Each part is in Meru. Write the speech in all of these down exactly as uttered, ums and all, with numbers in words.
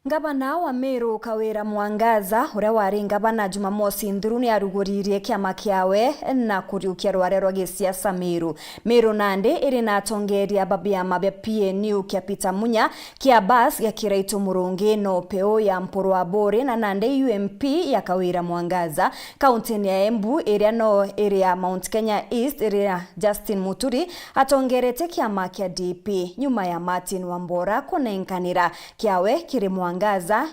Ngavana wa Meru Kawira Mwangaza, uria wari ngavana Jumamosi nthiru, ni aruguririe kiama kiawe na kuriukia rware rwa gisiasa Meru. Meru nandi iri na atongeria ba biama bia P N U kia Peter Munya, kia Bas gia Kiraitu Murungi, no P O ya Mpuru Aburi, na nandi U M P ya Kawira Mwangaza. Kauntini ya Embu, iria no iri ya Mount Kenya East, iri ya Justin Muturi, atongerete kiama kia D P nyuma ya Martin Wambora kunenkanira kiawe kiri Mwangaza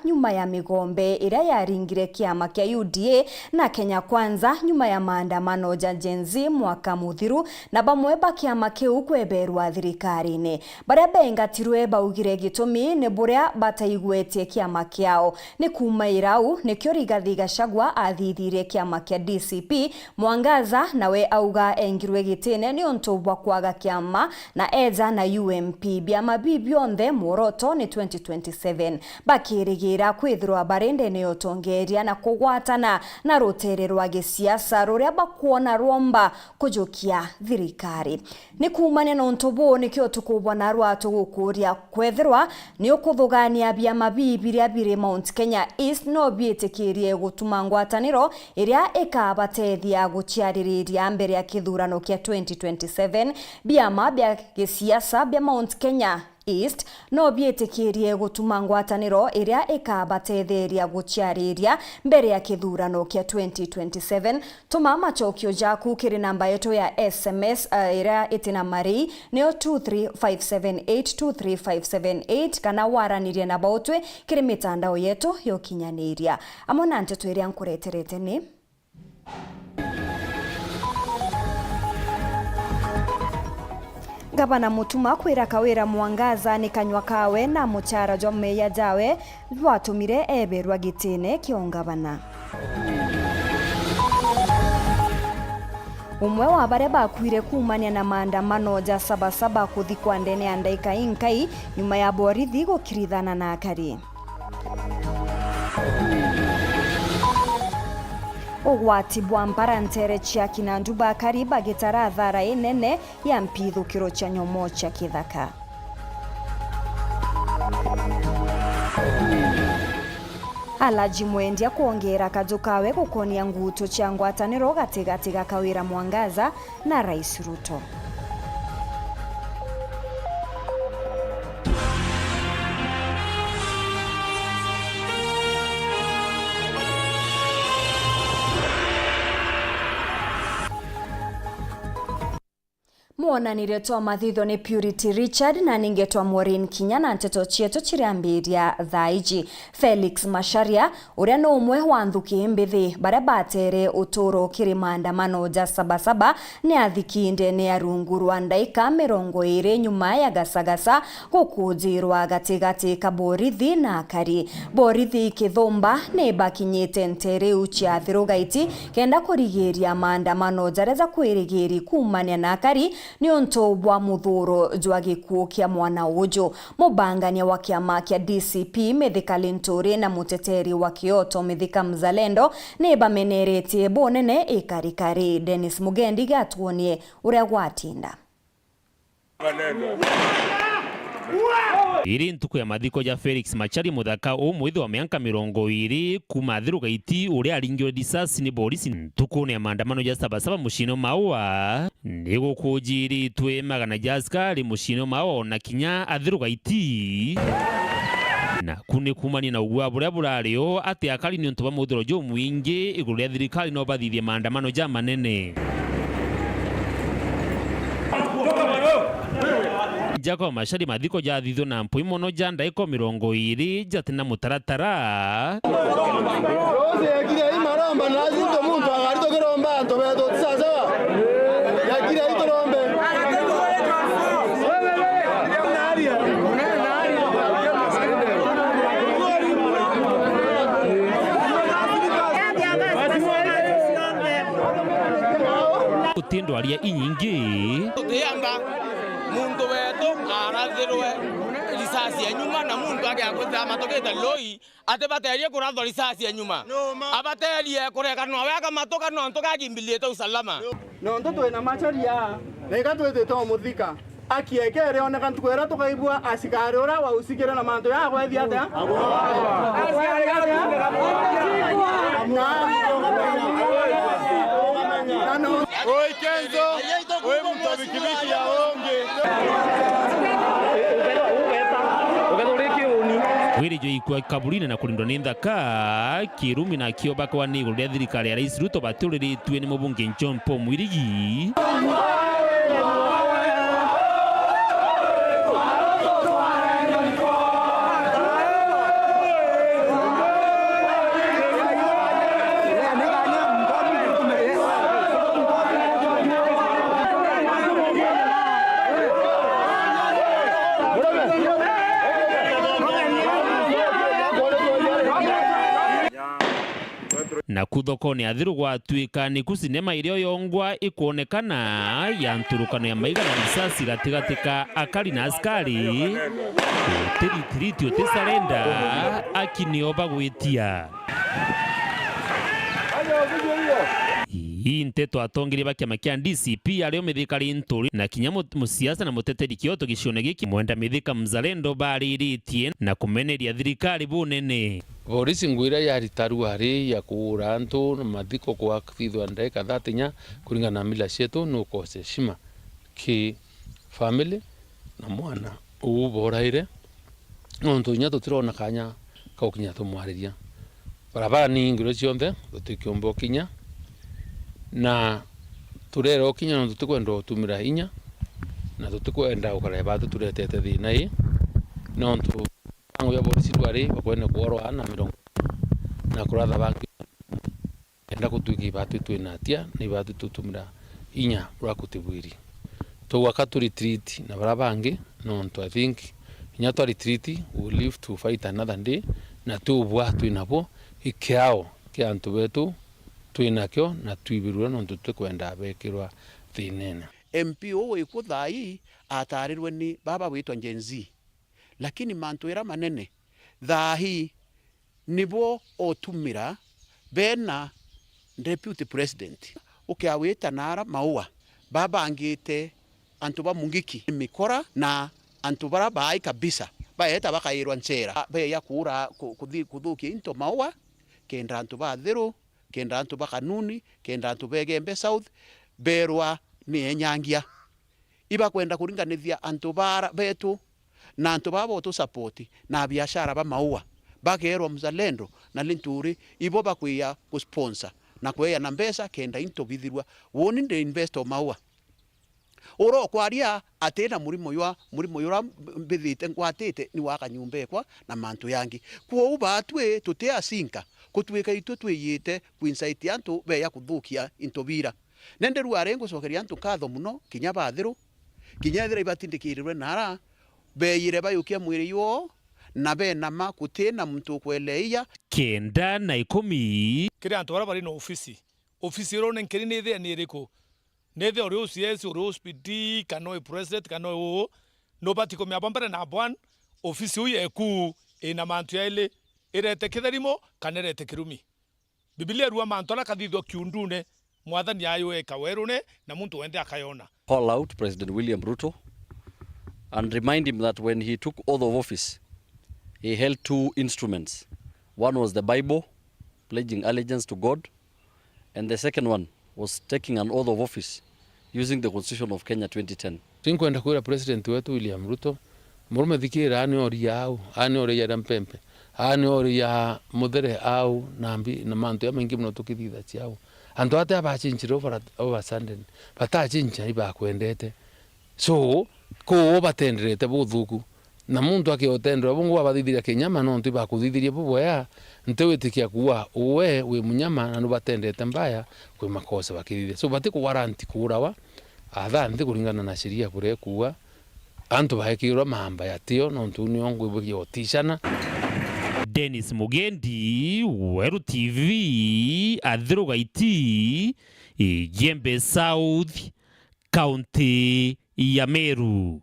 nyuma ya migombe iria yaringire kiama kia U D A na Kenya Kwanza nyuma ya maandamano ja Gen Z mwaka muthiru, na bamwe ba kiama kiu kweberwa thirikarine. Baria bengatirwe baugire gitumi ni buria bataigwetie kiama kiao. Ni kuuma irau nikio Rigathi Gachagua athithirie kiama kia D C P. Mwangaza nawe auga engirwe gitine niuntu bwa kwaga kiama na eja na U M P. Biama biu bionthe mworoto ni twenty twenty-seven. Bakirigira kwithirwa bari ndene ya utongeria na kugwatana na rutere rwa gisiasa ruria bakwona rwomba kujukia thirikari. Ni kuumania na untu buu nikio tukubwa narua tugukuria kwethirwa ni ukuthugania biama bii biria biri Mount Kenya East no biitikirie gutuma ngwataniro iria ikabatethia guciaririria mbere ya kithurano kia twenty twenty-seven. Biama bia gisiasa bia Mount Kenya East no biitikirie gutuma ngwataniro iria ikabatetheria guciariria mbere ya kithurano kia twenty twenty-seven. Tuma macokio jaku kiri namba yetu ya S M S, eh, iria iti na marii, niyo two three five seven eight, two three five seven eight, kana waranirie na bautwi kiri mitandao yetu ya ukinyaniria. Amwe na nteto iria nkureterete ni: Ngavana Mutuma kwira Kawira Mwangaza ni kanyua kawe na muchara jwa meya jawe bwatumire eberwa gitine kia ungavana. Umwe wa baria bakuire kuumania na maandamano ja Sabasaba kuthikwa ndene ya ndaika inkai nyuma ya borithi gukirithana na akari. Ugwati bwa mpara ntere cia Kinandu, bakari bagitara athara inene ya mpithukiro cia nyomo cia kithaka. Alaji Mwendia kwongeera kaju kawe gukonia nguuto cia ngwataniro gatigati ga Kawira Mwangaza na Rais Ruto. Mwonanire twa mathitho ni Purity Richard, na ningetwa Maureen Kinya, na nteto cietu ciriambiria thaa iji. Felix Macharia, uria ni umwe wa nthuki mbithi baria batere uturo kiri maandamano ja Sabasaba, ni athiki ndene ya rungu rwa ndaika mirongo iri nyuma ya gasagasa gukujirwa gatigati ka borithi na akari. Borithi kithumba ni bakinyite ntere iu cia Thirugaiti kenda kurigiria maandamano jaria jakwirigiri kuumania na akari niuntu bwa muthuro jwa gikuu kia mwana uju. Mubangania wa kiama kia D C P Mithika Linturi na muteteri wa kioto Mithika Mzalendo ni bameneretie bunene ikarikari. Dennis Mugendi gatwonie uria gwatinda. Iri ntuku ya mathiko ja Felix Macharia, muthaka umwithe wa mianka mirongo iri, kuuma Thirugaiti, uria aringirwe risasi ni borisi ntukune ya maandamano ja Sabasaba muciine o Maua. Ni gukujiritwe magana ja askari muciine o Maua, ona kinya a Thirugaiti. Na ku ni kuumania na ugua buria burari o ati akari niuntu bwa muthuro jumwingi iguru ria thirikari no bathithie maandamano jamanene. Jacob Macharia, mathiko jathithwe na mpwi mono ja ndaika mirongo iri jati na mutaratara. Rose yakire i maromba na asinto muntu agari tukiromba antu betu, sawa sawa? Yakire i turombe. Guti ndwaria inyingi. Tutianga muntu wetu arathirwe risasi ya nyuma na muntu agia kwithira amatukite loi, ati baterie kurathwa risasi ya nyuma. Abaterie kureka nwa wega matuka nontu gagimbilite usalama. Nontu twina Macharia, na iga twitite umuthika. Aki ekere oneka ntuku iria tukaigua asikari uria wausikire na mantu ya agwethia atia? Oi Kenzo, oi muntu wa pikipiki ya ungi. Wiri jwa ikua kaburine na kurindwa ni nthaka, kirumi na kio bakwa ni iguru ria thirikari ya Rais Ruto batiuriritue ni mubunge John Paul Mwirigi. Naku thokone ya Thiru gwatuika niku sinema iria yongwa ikwonekana ya nturukano ya maiga na risasi gatigati ka akari na askari. Utiritiriti, utisarenda, aki nio bagwitia. Ii nteto atongeria ba kiama kia D C P ario Mithika Linturi na kinya mu-, musiasa na muteteri kioto gicione giki Mwenda Mithika Mzalendo bariritie na kumeneria thirikari bunene. Borisi ngwira ya ritaru ari ya kuura antu na mathiko kwa kwithwa ndagika thirty inya kuringana na mila cietu ni ukosa heshima ki family na mwana uu boraire, nontu inya tutirona kanya ka gukinya tumwariria. Barabara ni ingirwe cionthe, tutikiumba ukinya, na turera ukinya nontu tutikwenda utumira inya, na tutikwenda gukara ibatu turetete thina ii, nontu mibango ya borisi rwari bakwene kuorwa na mirongo na kuratha bangi. Enda gutwika ibatu twina atia, na ibatu tutumira inya bwa kutibwiri. Tugwaka tu retreat na bara bangi, nontu I think inya twa retreat, we will live to fight another day, na tubwa twinabo, ikiao kia antu betu twinakio, na twibirwe nontu tutikwenda bekirwa thinene. M P uu wikwo thaa ii atarirwe ni baba witwa Gen Z, lakini mantu ira manene thaa ii nibo otumira bena deputy president. Ukiawita nara Maua, babangite antu ba Mungiki, Mikora na antu bara baai kabisa, baeta bakairwa nchera, beya kuura, ku-, kuthi-, kuthukia into Maua, kenda antu ba Thiru, kenda antu ba Kanuni, kenda antu ba Igembe South, berwa ni enyangia. Ibakwenda kuringanithia antu bara betu na antu baba botu support na biashara ba Maua, bakeerwa Mzalendo na Linturi ibo bakwia kusponsor na kweya na mbeca kenda into bithirwa. Woni ndi investor o Maua. Urokwaria atina murimo jwa, murimo jura mbithite ngwatite ni wa kanyumba ekwa na mantu yangi. Kwou batwi tuti asinka, kutwika itwi twiyite kuincite antu beya kuthukia into bira. Nende rua ri ngucokeria antu nkatho muno, kinya bathiru, kinya ethira ibatindikirirwe nara, beeyire bayukia mwiri jwoo, na benama guti na muntu ukweleia. Kenda na ikumi. Kiri antu baria bari na ofisi, ofisi iria unenkeri ni ithia ni iriku? Ni ithia uri O C S, uri O C P D, kana uri president, kana uri uu, nubati kumia bwa mbere na bwan, ofisi iu yeku ina mantu jaili, irete kitherimo kana irete kirumi. Bibilia irua mantu aria akathithua kiundune, Mwathani ayueka werune, na muntu wenthe akayona. Call out President William Ruto and remind him that when he took oath of office, he held two instruments. One was the Bible, pledging allegiance to God, and the second one was taking an oath of office using the Constitution of Kenya twenty ten. Tinkwenda kwira President wetu William Ruto, murume, thikiira, aa ni oria au, aa ni oria ya mpempe, aa ni oria muthere au, na mbi-, na mantu jamaingi mono tukithithagia au. Antu ate abacinchire over, over sudden, batacincha ibakwendete. So, kuu batenderete buthuku. Na muntu akiotenderwa bungi wabathithiria kinyama, nontu ibakuthithirie bubwea, ntiwitikia kuuga uwe wi munyama na nubatendete mbaya kwi makosa bakithithia. So, bati kuwaranti kuurawa, atha nthi kuringana na sheria buria ikuuga, antu baekirwa maamba yatio, nontu uu nio ngwibwiria uticana. Dennis Mugendi, Weru T V, Athiru Gaiti, Igembe South, County ya Meru.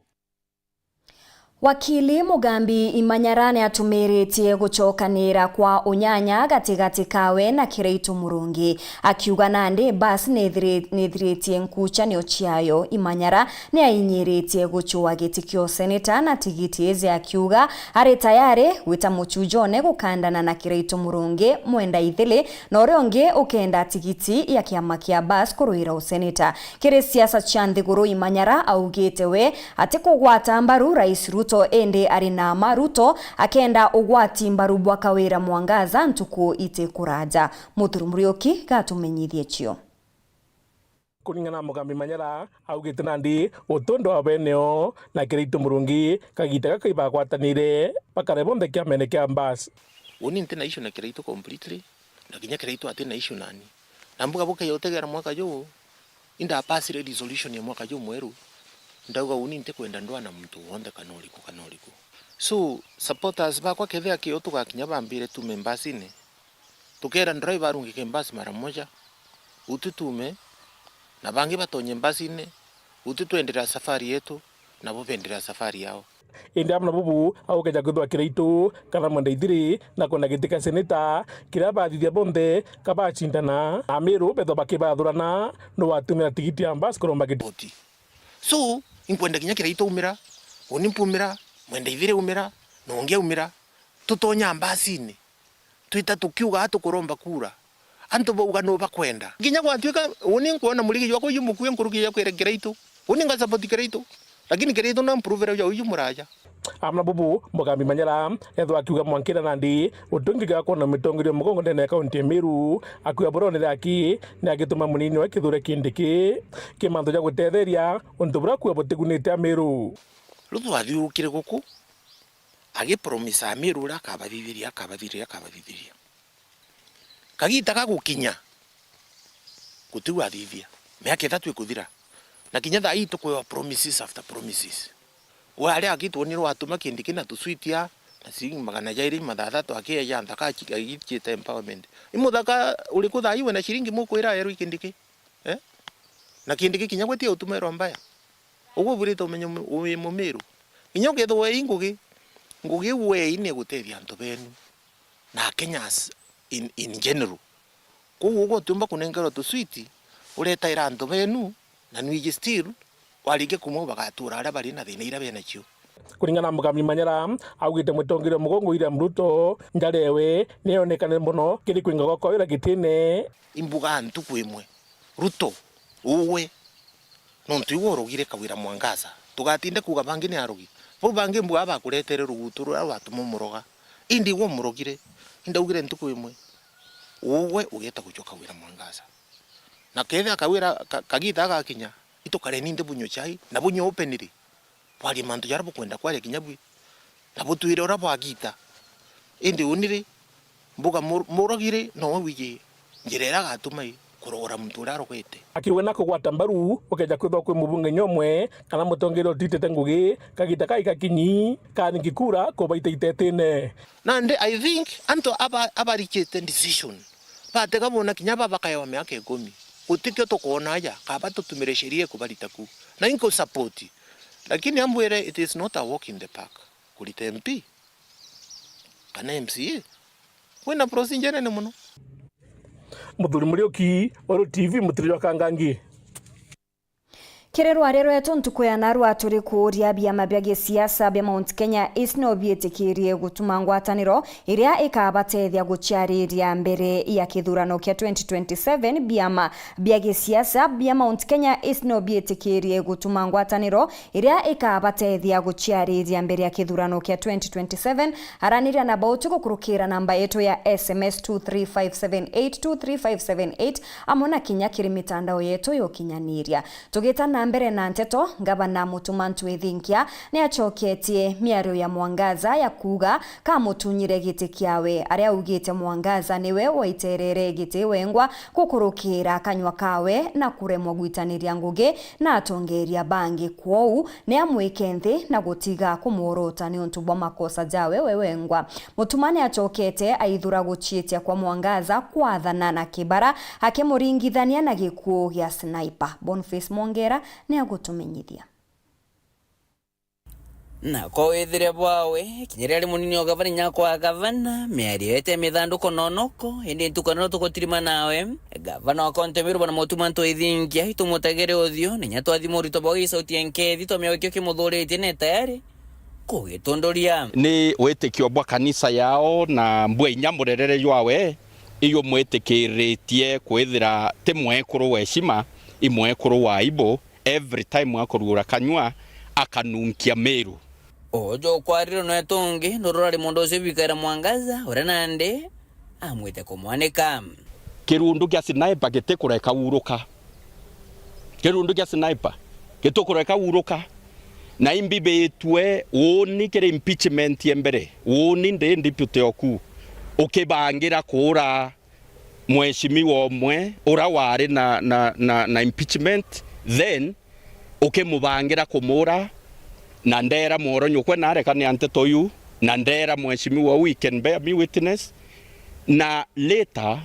Wakili Mugambi Imanyara niatumiritie gucokanira kwa unyanya gatigati kawe na Kiraitu Murungi, akiuga nandi bus nithiri-, nithiritie nkuchanio ciayo. Imanyara niainyiritie gucua giti kia useneta na tigiti iji, akiuga ari tayari gwita muchujone gukandana na Kiraitu Murungi mwenda ithili, na uria ungi ukenda tigiti ya kiama kia bus kurwira useneta. Kiri siasa cia nthiguru, Imanyara augite we atikugwata mbaru Rais Ruto, indi ari na ma Ruto akenda ugwati mbaru bwa Kawira Mwangaza ntuku itikuraja. Muthuri Muriuki gatumenyithie cio. Kuringana na Mugambi Manyara, augite nandi utundu wa beneo na Kiraitu Murungi kagita gaka ibagwatanire bakare bonthe kiamene kia Mbas. Uni nti na issue na Kiraitu completely, na kinya Kiraitu ati na issue nani. Na mbuga bukeya utegera mwaka juu, indapasire resolution ya mwaka juu mweru, ndauga uni ntikwenda ndwana muntu wonthe kana uriku kana uriku. So, supporters bakwa kethira kio tugakinya bambire tume mbasine, tukera driver arungike mbasi mara moja, utu tume, na bangi batonye mbasine, utu twenderea safari yetu, nabo benderea safari yao. Indi amwe na bubu, aukeja kwithwa Kiraitu kana Mwendaithiri na kwenda giti kia seneta, kiria bathithia bonthe kabacindana, na Amiru bethwa bakibathurana nu watumira tigiti ya mbasi kuromba giti. Oti. So, inkwenda kinya Kiraitu aumira, uni mpumira, Mwendaithiri aumira, na ungi aumira, tutonya mbasini. Twita tukiuga tukuromba kura. Antu bauga nu bakwenda. Kinya gwatuika uni nkwona murigi jwakwa uyu mukui nkuruki ya kwira Kiraitu. Uni nga support Kiraitu. Lakini Kiraitu na mprovera uja uyu muraja. Amwe na bubu, Mugambi Manyara ethwa akiuga mwankira nandi utungi ga kwona mitongeria mugongo ndene ya kaunti ya Meru, akiuga buronere aki ni agituma munini wa Kithure Kindiki ki mantu ja gutetheria untu buria kuuga butigunite Amiru. Riu twathiurukire guku, agipromisa Amiru uria akabathithiria, akabathithiria, akabathithiria. Kagita gagukinya, gutiu athithia. Miaka ithatu ikuthira. Na kinya thaa ii tukwewa promises after promises. We aria agitwonire watuma Kindiki na tuswitia, na ciringi magana jairi mathathatu akieja nthaka achi-, agichite empowerment. I muthaka uriku thaa ii wina ciringi mukwira erwa i Kindiki? Eh? Na Kindiki kinya gwe ti utumirwa mbaya. Uguo ubwirite umenye mu-, wi Mumiru. Kinya ukethirwa wei ngugi, ngugi iu wei ni igutethia antu benu na Kenyans in, in general. Kwou uguo utiumba kunenkerwa tuswiti uretaira antu benu, na nwiji still warikia kumwe bagatura aria bari na thina iria benacio. Kuringana na Mugambi Manyara, augite mutongeria mugongo William Ruto, njara ewe niyonekanire mono kiri kwinga gwa Kawira gitine. Imbuga ntuku imwe, Ruto, uwe, nontu iwe urogire Kawira Mwangaza. Tugatinde kuuga bangi ni arogi. Bau bangi mbuga bakuretere rugutu ruria rwatuma umuroga. Indi iwe umurogire. Indaugire ntuku imwe, uwe ugeeta gucwa Kawira Mwangaza. Na kethira Kawira ka-, kagita agakinya, itukare ninde bunywe chai, na bunywe openly. Bwarie mantu jaria bukwenda kwaria kinya bwi, na butwire uria bwagita. Indi uni ri, mbuga mur-, murogi ri, nowe wiji njira iria agatuma i kurogora muntu uria arogete. Akiuga na kugwata mbaru, ukeja kwithwa kwi mubunge nyomwe kana mutongeria utitite ngugi, kagita kai gakinyi, karingi kura kubaita itetine. Nandi I think antu aba, abarichite decision, batega bona kinya ba bakaewa miaka ikumi. Gutikio tukoona aja, kaba tutumire sheria ikubarita ku. Na inkusupport. Lakini ambwire, it is not a walk in the park. Kurita M P kana M C A, kwina procedure nene mono. Muthuri Muriuki, Uru T V, mutiri jwa Kangangi. Kiri rwaria rwetu ntuku ya narua, turi kuuria biama bia gisiasa bia Mount Kenya East no biitikirie gutuma ngwataniro iria ikabatethia guciariria mbere ya kithurano kia twenty twenty-seven. Biama bia gisiasa bia Mount Kenya East no biitikirie gutuma ngwataniro iria ikabatethia guciariria mbere ya kithurano kia twenty twenty-seven. Araniria na Bauti gukurukira namba yetu ya S M S two three five seven eight, two three five seven eight, amwe na kinya kiri mitandao yetu ya ukinyaniria. Tugita na mbere na nteto, Ngavana Mutuma M'Ethingia niacoketie miario ya Mwangaza ya kuuga kamutunyire giti kiawe, aria augite Mwangaza niwe waiterere giti wengwa gukurukira kanywa kawe na kuremwa gwitaniria ngugi na atongeria bangi. Kwou, ni amwike nthi na gutiga kumworota niuntu bwa makosa jawe we wengwa. Mutuma niacokete aithura guciitia kwa Mwangaza kwathana na Kibara, akimuringithania na gikuu gia Sniper. Boniface Mwongera niagutumenyithia. Na kwa withire bwawe, kinya riria ari munini o gavana, inya kwa gavana, miario yete mithanduko nonoko, indi ntuku ya noro tugutirima nawe. Gavana wa kaunti ya Meru, Bwana Mutuma Ntoithingia, itumutagire uthio, na inya twathima urito bwa gicauti ya nkethi, twamenya gikio kimuthuritie na tayari kugitunduria. Ni witikio bwa kanisa yao na mbwa inya murerere jwawe, iyumwitikiritie kwithira ti mwekuru wa heshima, i mwekuru wa aibu, every time akurugura kanyua, akanunkia Meru. Uju ukwarire nwetu ungi, nuru urari mundu ucio bikaira Mwangaza, uria nandi amwite kumwanika. Kirundu kia sniper gitikureka uruka. Kirundu kia sniper gitikureka uruka. Na imbibitwe uuni kiri impeachment ya mbere. Uuni ndi deputy oku. Ukibangira kuura mheshimiwa umwe ura wari na, na, na, na impeachment, then ukimubangira kumuura, na ndera Mworonyo kwe nareka ni a nteto iu, na ndera mheshimiwa uu, he can bear me witness, na later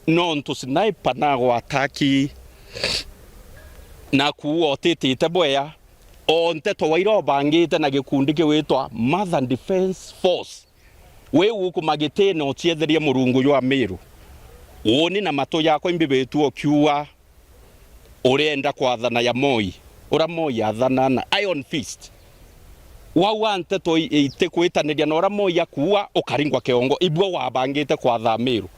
nontu sniper nagwataki na kuua utitite bwea, o nteto waira ubangite na gikundi kiwitwa Mother Defence Force. Wi ukuma giti na ucietherie Murungu jwa Meru. Uuni na matu jakwa imbibitu ukiuga urienda kwathana ya Moi, ura Moi athana na Iron Fist. Wauga nteto i-, itikwitaniria na ura Moi akuua, ukaringwa kiongo. Ibua wabangite kwatha Meru.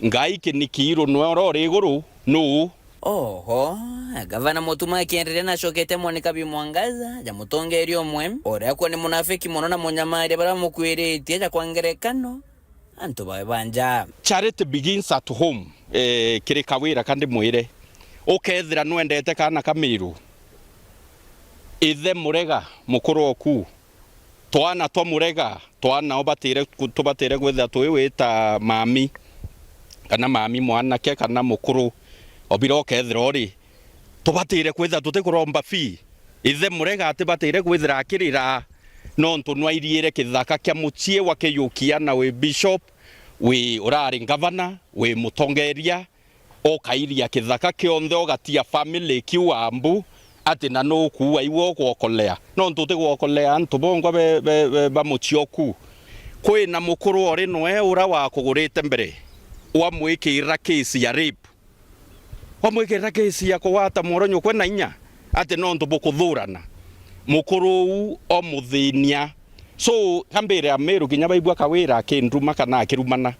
Ngai kinikiiru nwe ura uri iguru, nuu? Oho, gavana Mutuma akienderea na acokete mwanika bi Mwangaza ja mutongeria umwe uria akuwa ni munafiki mono na munyamaria baria bamukwiritie ja kwa ngerekano antu bawe ba nja. Charity begins at home. Eh, kiri Kawira ka ndimwire, ukethira nwendete kaana ka Miru, ithe murega mukuru oku, twana twa murega, twana ubatire ku-, tubatire kwithira twi wita mami, kana mami mwanake, kana mukuru, obira ukethira uri, tubatire kwithira tutikuromba fee. Ithe murega atibatire kwithira akirira, nontu nwairiire kithaka kia mucii wa Kiyukia na wi bishop, wi urari ngavana, wi mutongeria, ukairia kithaka kionthe, ugatia family ikiuga mbu, ati na nukuua iwe ugwokolea? Nontu utigwokolea antu bongwa be, be, be, ba mucii oku. Kwina mukuru ori nwe ura wakugurite mbere, wamwikira case ya rape, wamwikira case ya kugwata Mworonyo kwe na inya, ati nontu bukuthurana, mukuru uu omuthinia. So, kambire Amiru kinya baigua Kawira akinduma kana akirumana,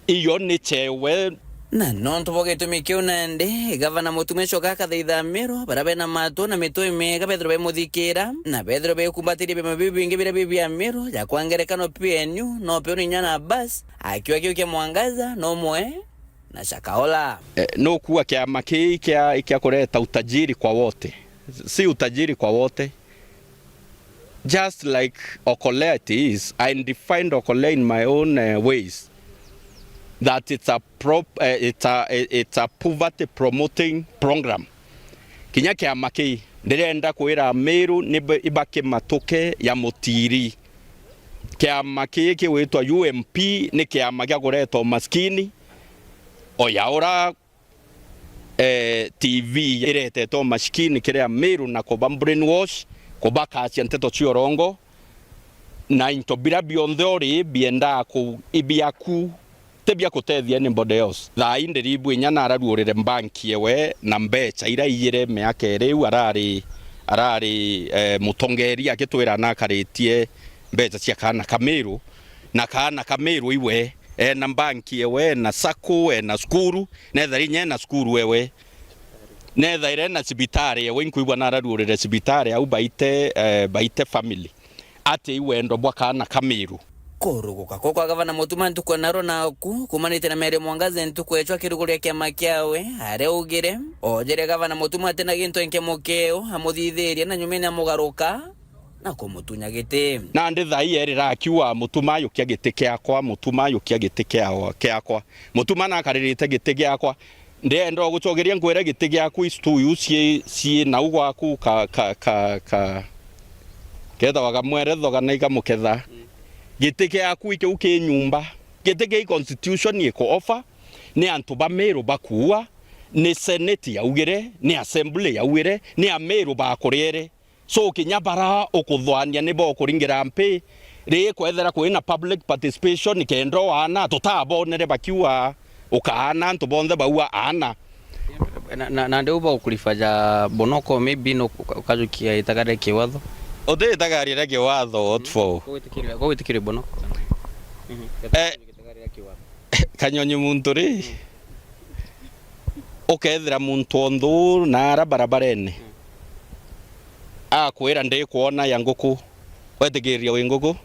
iyo ni chewe. Na nontu bwa gitumi kiu nandi, gavana Mutuma icoka akathaitha Amiru, baria bena matu na mitwe miega bethirwe bemuthikira, na bethirwe bekumbatiria biama biu bingi biria bi bia Amiru, ja kwa ngerekano P N U, no P N U inya na bus, akiuga kiu kia Mwangaza, no mwe na Shakahola. Eh, nukuua kiama kii kia, kia kureta utajiri kwa wote? Si utajiri kwa wote. Just like Okolea it is, I defined Okolea in my own, eh, ways, that it's a prop-, eh, it's a, it's a poverty promoting program. Kinya kiama kii ndirenda kwira Amiru ni ba-, ibake matuke ya mutiri. Kiama kii kigwitwa U M P ni kiama gia kureta umaskini, o ya ura eh, T V iretete umashikini kiri Amiru na kuba brainwash, kubakacia nteto cia urongo, na into biria bionthe uri biendaa ku-, ibiaku, ti bia kutethia anybody else. Thaa ii ndiribua inya nararuurire mbanki ewe na mbecha iria aiyire miaka iri iu arari, arari, eh, mutongeria agitwira nakaritie mbecha cia kaana ka Miru, na kaana ka Miru iwe ena mbanki ewe, ena sacco, ena cukuru, nethaira inya ena cukuru ewe, nethaira ena cibitari ewe, inkwigua nararuurire cibitari au baite, eh, baite family. Ati i wendo bwa kaana ka Miru. Kuruguka kuu kwa gavana Mutuma ntuku ya narua naku, kumanite na Mary Mwangaza ntuku ecwa akiruguria kiama kiawe, aria augire, ojere gavana Mutuma ati na gintu enke mukeo, amuthithirie na nyumene amugaruka na kumutunya giti. Nandi thaa ii erira akiuga, "Mutuma, yukia giti kiakwa, Mutuma, yukia giti kiawa-, kiakwa." Mutuma nakaririte giti giakwa. Ndienda ugucokeria nkwire giti giaku istu iu cii, cii nau gwaku ka, ka, ka, ka, ketawa kamweretho kana ikamuketha. Giti giaku ikiu ki nyumba. Giti gi constitution iku offer, ni antu ba Miru bakuua, ni senate yaugire, ni assembly yaugire, ni Amiru bakuriere. So kinya bara ukuthwania ni bokuringira mpi, ri kwethira kwina public participation kenda waana tutabonere bakiuga ukaana antu bonthe baua aana. Na, na, na ndiu baukulifaja Bonoko, maybe no uka-, ukajukia itagaria kiwatho. Uti itagaria ria kiwatho, what for? Kwa gwitikiria, kwa gwitikiria Bonoko. Mhm. Eh, itagaria ria kiwatho. Kanyonyi muntu ri, ukethira muntu onthu na ara barabarene, akwira ndikwona ya nguku, wetikiria wi nguku,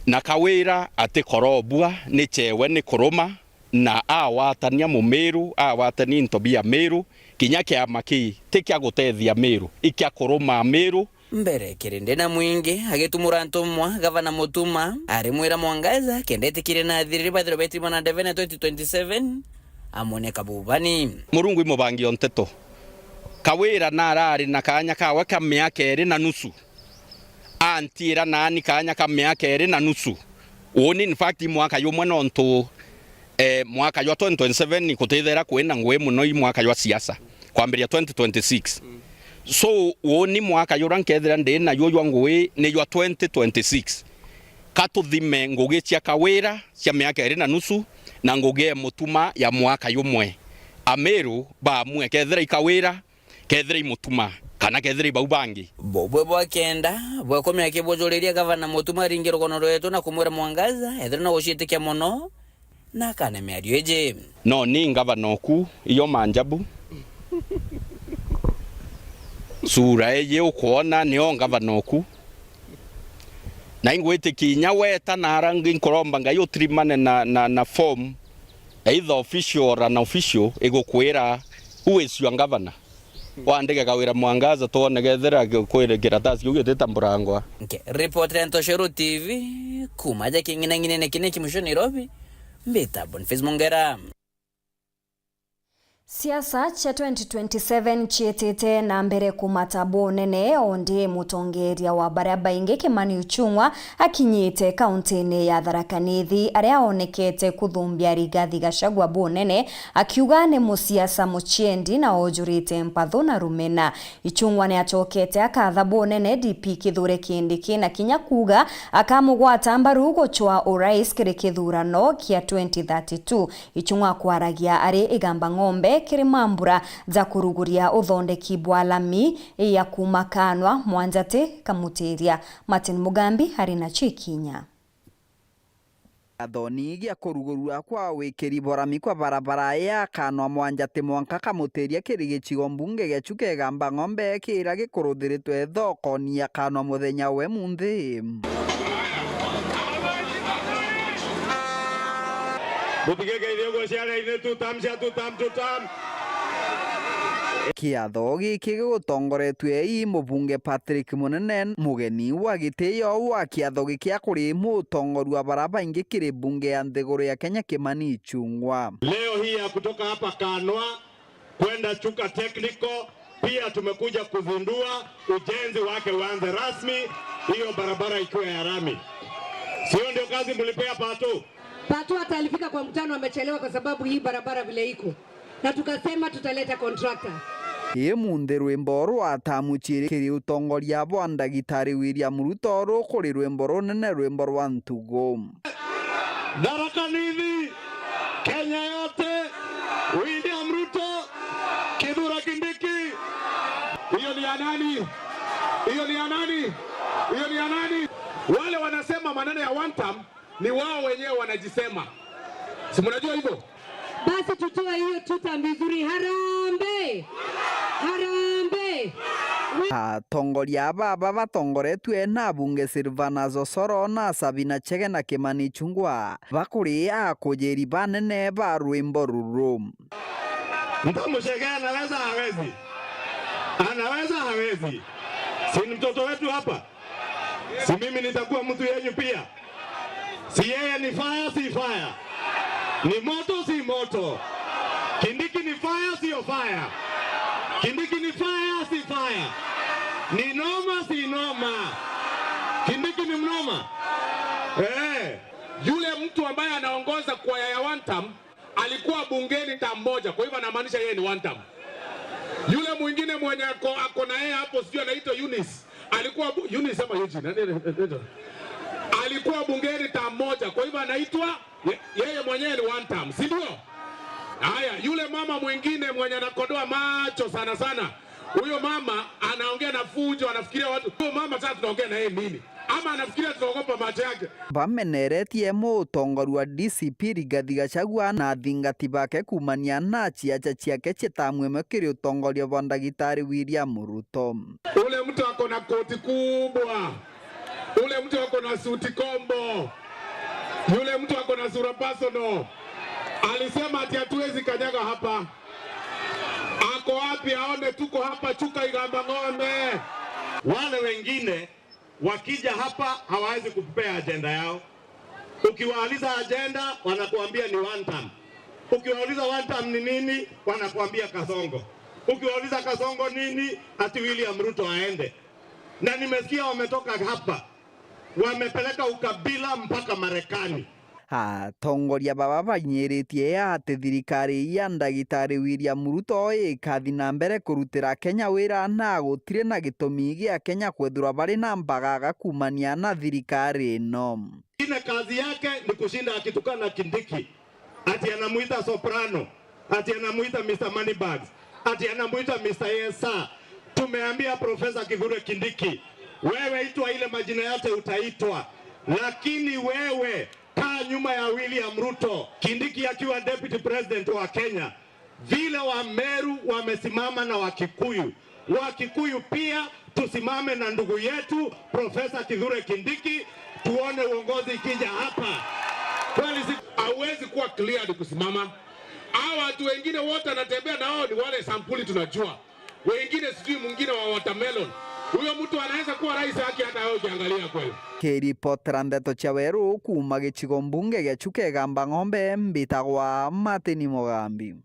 na Kawira atikorobua, ni chewe ni kuruma, na awatania Mumiru, awatania into bia Miru, kinya kiama kii ti kia gutethia Miru, i kia kuruma Miru. Mbere kirindi na mwingi agitumura ntumwa, Gavana Mutuma arimwira Mwangaza kenda etikiria na athiriri bathirwe betirima na ndevene twenty twenty-seven, amwone kabubani. Murungu i mubangi o nteto. Kawira narari na kaanya kawe ka miaka iri na nusu. Antiira naani kaanya ka miaka iri na nusu. Uuni, in fact, mwaka jumwe nontu, eh, mwaka jwa twenty twenty-seven gutithera kwina ngugi mono i mwaka jwa siasa, kwambiria twenty twenty-six. So, uuni mwaka juria nkethira ndi najuo jwa ngugi ni jwa twenty twenty-six. Ka tuthime ngugi cia Kawira cia miaka iri na nusu na ngugi e Mutuma ya mwaka jumwe. Amiru baamue kethira i Kawira, kethira i Mutuma, kana kethira i bau bangi. Bubwe bwa kenda bwa kumia kibujuriria Gavana Mutuma aringe rugono rwetu na kumwira Mwangaza ethira no guciitikia mono na akane miario iji. No ni ngavana oku, iyo manjabu. Sura iji ukwona nio ngavana oku. Na ingwitikia inya weta na ara ngi nkuromba Ngai utirimane na, na, na form, either official or unofficial, igukwira, "Who is your governor?" Wandike Kawira Mwangaza, twone kethira kwina kiratasi kiu gititambura ngwa. Nke, ripoti ya Ntoshero T V, kuma ja king'inang'inene kine kimucio Nairobi, mbita Boniface Mongera. Siasa cia twenty twenty-seven ciitite na mbere kumata bunene, o ndi mutongeria wa baria baingi Kimani Ichung'wa akinyite kaunti-ini ya Tharaka Nithi, aria aonekete kuthumbia Rigathi Gachagua bunene, akiuga ni musiasa muciendi na ujurite mpathu na rumena. Ichung'wa ni acokete akatha bunene D P Kithure Kindiki na kinya kuuga akamugwata mbaru gucwa urais kiri kithurano kia twenty thirty-two. Ichung'wa akwaragia ari Igamba Ng'ombe kiri mambura ja kuruguria uthondeki bwa lami ya kuma Kanwa Mwanjati Kamutiria. Martin Mugambi ari nacio ikinya. Athoni gia kurugurua kwa wikiri borami kwa barabara ya Kanwa Mwanjati mwanka Kamutiria kiri gicigo mbunge gia Chuka Igamba Ng'ombe kiria gikuruthiritwe thokoni ya Kanwa muthenya we munthi. Mutige keithio guo ciara-ini, two term cia two term, two term. Kiatho giki gigutongoretue i mubunge Patrick Munene, mugeni wa gitio wa kiatho giki akuri mutongoria wa bara baingi kiri bunge ya nthiguru ya Kenya Kimani Ichung'wa. Leo hii ya kutoka hapa Kanwa kwenda Chuka Technical, pia tumekuja kuzindua ujenzi wake uanze rasmi, hiyo barabara ikiwa ya rami. Sio ndio kazi mlipea Pato? Pato hata alifika kwa mkutano amechelewa kwa sababu hii barabara vile iko. Na tukasema tutaleta contractor. Ii munthi rwimbo rwa tamu ciiri kiri utongoria bwa ndagitari William Ruto rukuri rwimbo runene, rwimbo rwa ntugu. Tharaka Nithi, Kenya yote, William Ruto, Kithure Kindiki. Hiyo ni ya nani? Hiyo ni ya nani? Hiyo ni ya nani? Wale wanasema maneno ya one term ni wao wenyewe wanajisema. Si mnajua hivyo? Basi tutoe hiyo two term vizuri. Harambee! Harambee! Atongoria baba batongoretue na abunge Silvanus Osoro na Sabina Chege na Kimani Ichung'wa bakuri akujiri banene ba rwimbo ruru. Mtamu Chege anaweza, hawezi? Anaweza, hawezi? Si ni mtoto wetu hapa? Si mimi nitakuwa mtu yenyu pia? Si yeye ni fire, si fire? Ni moto, si moto? Kindiki ni fire, sio fire? Kindiki ni fire, si fire? Ni noma, si noma? Kindiki ni mnoma? Eh, yule mtu ambaye anaongoza kwaya ya one term alikuwa bungeni term moja, kwa hivyo anamaanisha yeye ni one term. Yule mwingine mwenye ako, ako na yeye Hapo sijui anaitwa Eunice. Alikuwa bu-, Eunice ama Eugene, nani anaitwa? Alikuwa bungeni term moja, kwa hivyo anaitwa ye-, yeye mwenyewe ni one term, si ndio? Haya, yule mama mwingine mwenye anakodoa macho sana sana, huyo mama anaongea na fujo, anafikiria watu. Huyo mama sasa tunaongea na yeye nini? Ama anafikiria tunaogopa macho yake? Bameneretie mutongoria wa D C P Rigathi Gachagua na athingati bake kuumania na ciaca ciake citamwimwe kiri utongoria bwa Ndagitari William Ruto. Ule mtu ako na koti kubwa, ule mtu ako na suti kombo, yule mtu ako na sura personal, alisema ati hatuwezi kanyaga hapa. Ako wapi aone tuko hapa? Chuka Igamba ng'ombe. Wale wengine wakija hapa hawawezi kukupea ajenda yao. Ukiwauliza ajenda, wanakuambia ni one term. Ukiwauliza one term ni nini, wanakuambia Kasongo. Ukiwauliza Kasongo nini, ati William Ruto aende. Na nimesikia wametoka hapa, wamepeleka ukabila mpaka Marekani. Atongoria baba bainyiritie ati thirikari ya Ndagitari William Ruto ikathi na mbere kurutira Kenya wira na gutiri na gitumi gia Kenya kwethirwa bari na mbagaga kuumania na thirikari ino. Ine kazi yake ni kushinda akitukana Kindiki, ati anamuita soprano, ati anamuita Mister Moneybags, ati anamuita Mister Yes Sir. Tumeambia Professor Kithure Kindiki, wewe itwa ile majina yote utaitwa, lakini wewe kaa nyuma ya William Ruto. Kindiki akiwa deputy president wa Kenya, vile Wameru wamesimama na Wakikuyu, Wakikuyu pia tusimame na ndugu yetu Professor Kithure Kindiki, tuone uongozi ikija hapa. Kweli si, hauwezi kuwa cleared kusimama. Hawa watu wengine wote anatembea nao ni wale sampuli tunajua. Wengine sijui mwingine wa watermelon. Huyo mtu anaweza kuwa rais haki hata wewe ukiangalia kweli. Kiripotera ndeto cia Weru kuuma gicigo mbunge gia Chuka Igamba Ng'ombe, mbitagwa Martin Mugambi.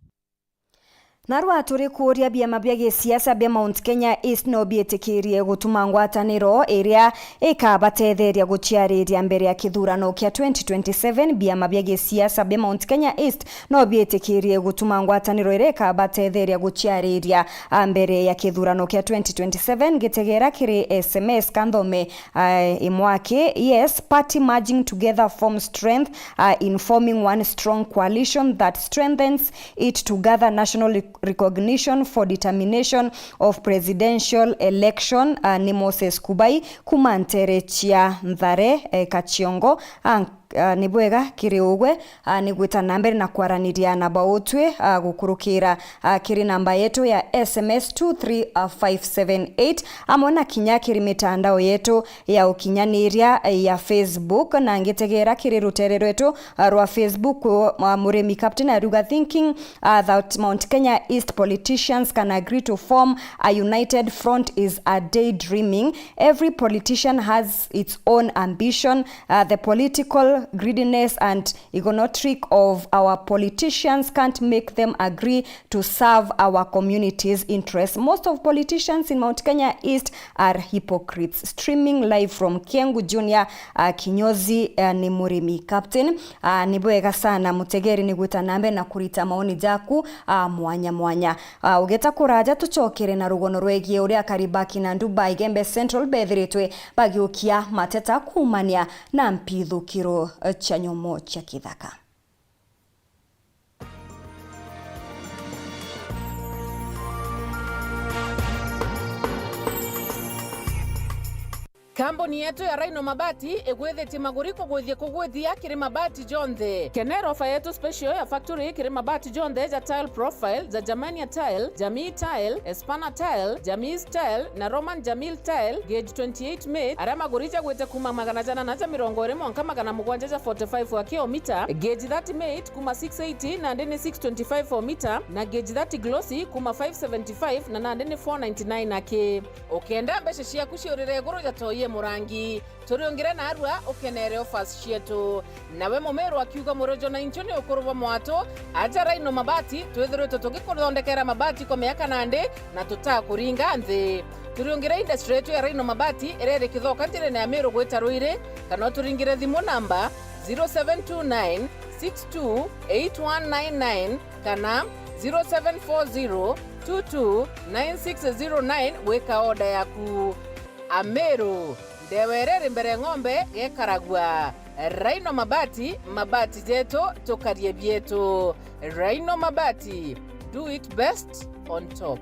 Narua turi kuuria biama bia gisiasa bia Mount Kenya East no biitikirie gutuma ngwataniro iria ikabatetheria guciariria mbere ya kithurano kia twenty twenty-seven. Biama bia gisiasa bia Mount Kenya East no biitikirie gutuma ngwataniro iria ikabatetheria guciariria, a, mbere ya kithurano kia twenty twenty-seven. Gitegera kiri S M S kanthome, a, imwaki, yes, party merging together form strength, a, in forming one strong coalition that strengthens it to gather national rec-, recognition for determination of presidential election, a, ni Moses Kubai kuma ntere cia Nthare, e, Kachiongo, a, a, ni bwega kiri ugwe, a, ni gwita na mbere na kwaraniria na bautwi, a, gukurukira, a, kiri namba yetu ya S M S two three five seven eight, amwe na kinya kiri mitandao yetu ya ukinyaniria ya Facebook, na ngitegera kiri rutere rwetu, a, rwa Facebook, a, Murimi Captain ariuga, thinking, a, that Mount Kenya East politicians can agree to form a united front is a daydreaming. Every politician has its own ambition. Uh, the political greediness and egocentric of our politicians can't make them agree to serve our community's interests. Most of politicians in Mount Kenya East are hypocrites. Streaming live from Kiengu Junior, uh, kinyozi, uh, ni Murimi Captain. Uh, ni bwega sana mutegeri ni gwita na mbere na kurita maoni jaku, uh, mwanya mwanya. Uh, ugeta kuraja tucokere na rugono rwegie uria akari ba Kinandu ba Igembe Central bethiritwe bagiukia mateta kuumania na mpithukiro, uh, cia nyomo cia kithaka. Kambuni yetu ya Rhino Mabati igwithitie maguri kugwithia kugwithia kiri mabati jonthe. Kenera ofa yetu special ya factory kiri mabati jonthe ja tile profile, ja Germania tile, Jamii tile, Espana tile, Jamis tile na Roman Jamil tile, gauge twenty-eight mate, aria maguri jagwite kuma magana jana na ja mirongo iri mwanka magana mugwanja ja forty-five aki o mita, gauge thirty mate kuma six eighty nandi ni six twenty-five o mita, na gauge thirty glossy kuma five seventy-five na nandi ni four ninety-nine aki. Ukenda mbeca ciaku ciurire iguru ja toi e murangi, turiungire narua ukenere offers cietu. Nawe mumiru akiuga, murojo na inchu ni ukuru bwa mwatu, aja Rhino Mabati, twithiritwe tugikuthondekera mabati kwa miaka nandi na tutakuringa nthi. Turiungire industry yetu ya Rhino Mabati iria iri Kithoka njirene ya Miru gwita Ruiri, kana uturingire thimu namba zero seven two nine six two eight one nine nine kana zero seven four zero two two nine six zero nine gwika order yaku. Ameru, ndewa iria iri mbere ng'ombe gekaragua. Rhino Mabati, mabati jetu, tukarie bietu. Rhino Mabati, do it best on top.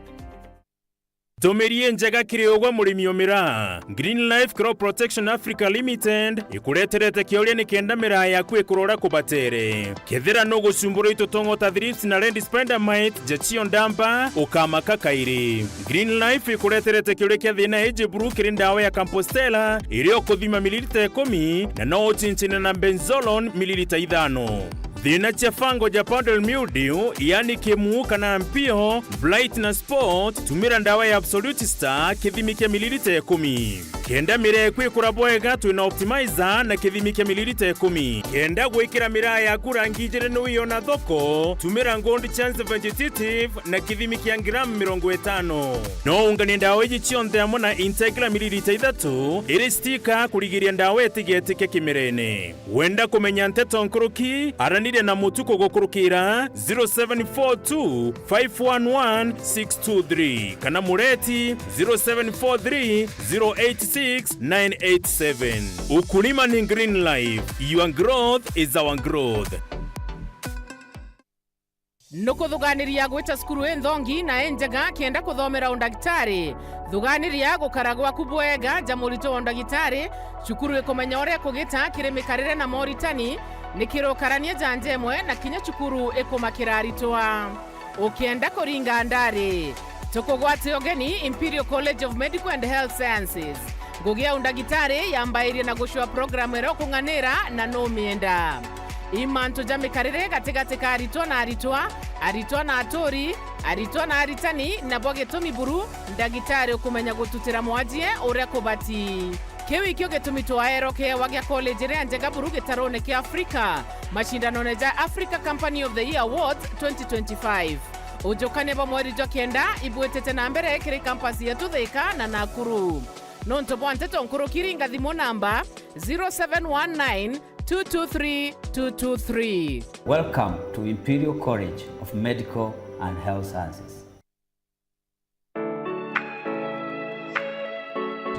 Ntumiri injega kiri ugwe murimi o miraa. Green Life Crop Protection Africa Limited ikureterete kiuria nikenda miraa yaku ikurora kubatere. Kethira nugucumburwa i tutongo ta thrips na red spider mite, jachio ndamba, ukamaka kairi. Green Life ikureterete kiuria kia thina iji buru kiri ndawa ya Compostela, iria ukuthima mililita ikumi, na no uchinchine na benzolone mililita ithano. Thina cia fungal ja powdery mildew, yani kimu kana mpio, blight na spot, tumira ndawa ya Absolute Star kithimi kia mililita ikumi. Kenda miraa yaku ikura bwega, twina optimizer na kithimi kia mililita ikumi. Kenda gwikira miraa yaku rangi ijiri ni wiona thoko, tumira Gold Chance Vegetative na kithimi kia gramu mirongo itano. No unganie ndawa iji cionthe amwe na Integra mililita ithatu iri stika kurigiria ndawa itigetike kimerene. Wenda kumenya nteto nkuruki, araniria na Mutuku gukurukira zero seven four two five one one six two three kana Mureti zero seven four three zero eight six nine eight seven. Ukulima ni Green Life, your growth is our growth. Nukuthuganiria gwita cukuru inthongi na injega kienda kuthomera undagitari? Thuganiria gukara gwaku bwega ja murito wa undagitari. Cukuru ikumenya uria kugita kiri mikarire na moritani, nikirukarania ja nja imwe na kinya cukuru ikumakira aritwa. Ukienda kuringa ndari, tukugwate ugeni Imperial College of Medical and Health Sciences. Ngugi ya undagitari yambairie na gucua programu iria ukung'anira na numienda. I mantu ja mikarire gatigati ka aritwa na aritwa, aritwa na aturi, aritwa na aritani, na bwa gitumi buru, ndagitari ukumenya gututira mwajie uria kubati. Kiu ikio gitumi twaerwa kiewa gia college iria njega buru gitarone kia Afrika, macindanone ja Africa Company of the Year Awards twenty twenty-five. Ujukania bwa mweri jwa kenda ibwitite na mbere kiri campus yetu Thika na Nakuru. Nontu bwa nteto nkuruki, ringa thimu namba zero seven one nine two two three two two three. Welcome to Imperial College of Medical and Health Sciences.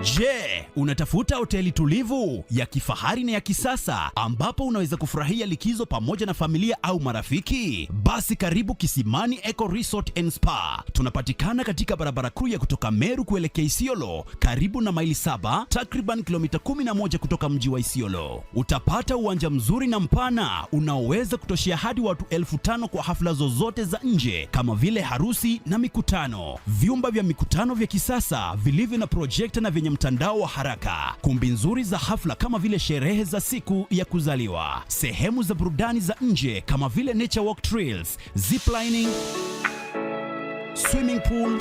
Je, unatafuta hoteli tulivu, ya kifahari na ya kisasa ambapo unaweza kufurahia likizo pamoja na familia au marafiki? Basi karibu Kisimani Eco Resort and Spa. Tunapatikana katika barabara kuu ya kutoka Meru kuelekea Isiolo, karibu na Maili Saba, takriban kilomita kumi na moja kutoka mji wa Isiolo. Utapata uwanja mzuri na mpana unaoweza kutoshea hadi watu elfu tano kwa hafla zozote za nje kama vile harusi na mikutano. Vyumba vya mikutano vya kisasa vilivyo na projekta na vyenye mtandao wa haraka. Kumbi nzuri za hafla kama vile sherehe za siku ya kuzaliwa. Sehemu za burudani za nje kama vile nature walk trails, ziplining, swimming pool,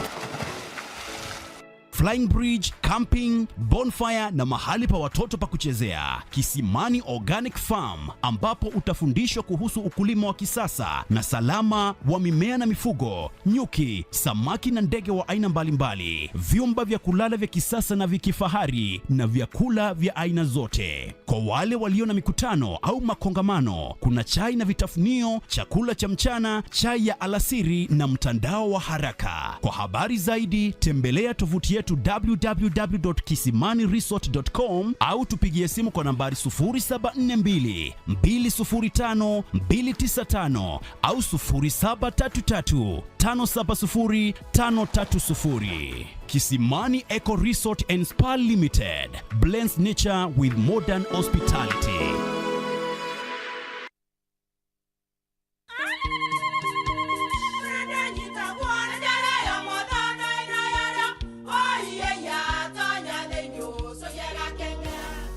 flying bridge, camping, bonfire na mahali pa watoto pa kuchezea. Kisimani Organic Farm, ambapo utafundishwa kuhusu ukulima wa kisasa na salama wa mimea na mifugo, nyuki, samaki na ndege wa aina mbalimbali, vyumba vya kulala vya kisasa na vya kifahari na vyakula vya aina zote. Kwa wale walio na mikutano au makongamano, kuna chai na vitafunio, chakula cha mchana, chai ya alasiri na mtandao wa haraka. Kwa habari zaidi, tembelea tovuti yetu w w w dot kisimani resort dot com au tupigie simu kwa nambari sufuri saba nne mbili, mbili sufuri tano, mbili tisa tano au sufuri saba tatu tatu, tano saba sufuri, tano tatu sufuri. Kisimani Eco Resort and Spa Limited blends nature with modern hospitality.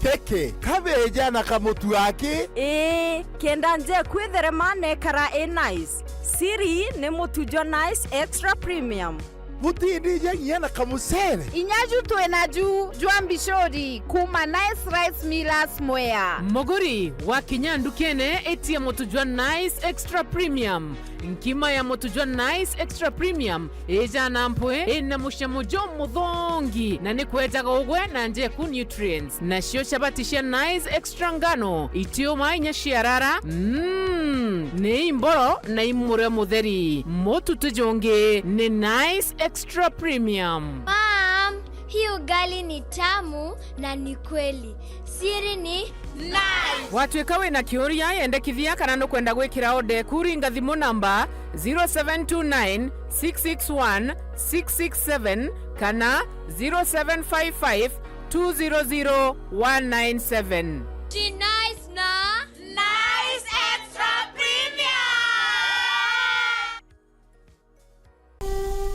Kiki, kabeja na kamutu aki? Ii, kenda nje kwitherema nekara i nice. Siri ni mutu jwa Nice Extra Premium. Butindija nginya na kamucere? Inya ju twi naju jwa mbicuri kuma Nice Rice Millers Mwea. Muguri, wakinya ndukene, itia mutu jwa Nice Extra Premium. Nkima ya mutu jwa Nice Extra Premium ijana mpwi, ina mucamo jumuthongi, na ni kwejaga ugwe na njeku nutrients. Nacio chabati cia Nice Extra ngano, itiuma inya ciarara. Mm. Mm, ni imboro na imurio mutheri. Mututu jungi ni Nice Extra Premium. Mom, hii ugali ni tamu na ni kweli. Siri ni Nice. Watwika wina kiuria, yendekithia kana nukwenda gwikira order eku, ringa thimu namba zero seven two nine six six one six six seven kana zero seven five five two zero zero one nine seven. Ti Nice na Nice Extra Premium.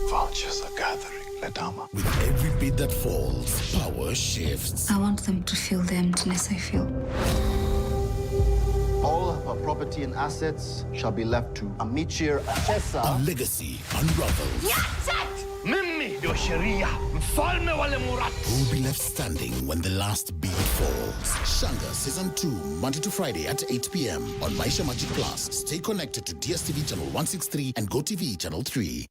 Vultures are gathering, Ledama. With every beat that falls, power shifts. I want them to feel the emptiness I feel. All of her property and assets shall be left to Amichir Achesa. A legacy unravels. Mimi ndio sheria, mfalme wa Lemurati. Who will be left standing when the last beat falls? Shanga Season two, Monday to Friday at eight p m on Maisha Magic Plus. Stay connected to D S T V channel one six three and Go T V channel three.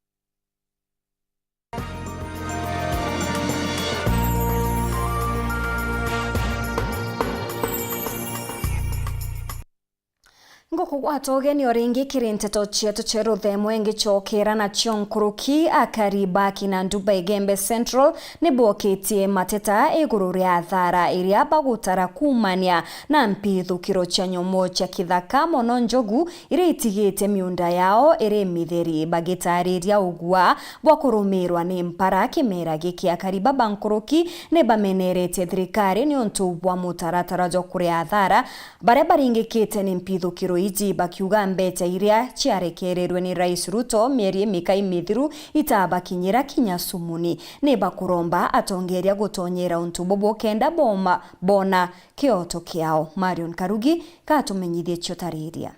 Ngukugwata ugeni o ringi kiri nteto cietu cia ruthemo, ingicokera nacio nkuruki. Akari ba Kinanduba Igembe Central ni bokitie mateta iguru ria athara iria bagutara kuumania na mpithukiro cia nyomo cia kithaka, mono njogu iria itigite miunda yao iri mitheri. Bagitariria ugua bwa kurumirwa ni mpara kimera giki, akari baba nkuruki ni bameneretie thirikari niuntu bwa mutaratara jwa kuria athara baria baringikite ni mpithukiro iji, bakiuga mbeca iria ciarekererwe ni Rais Ruto mieri imikai mithiru itabakinyira kinya cumuni. Ni bakuromba atongeria gutonyera untu bubu kenda boma, bona kioto kiao. Marion Karugi katumenyithie ciotariria.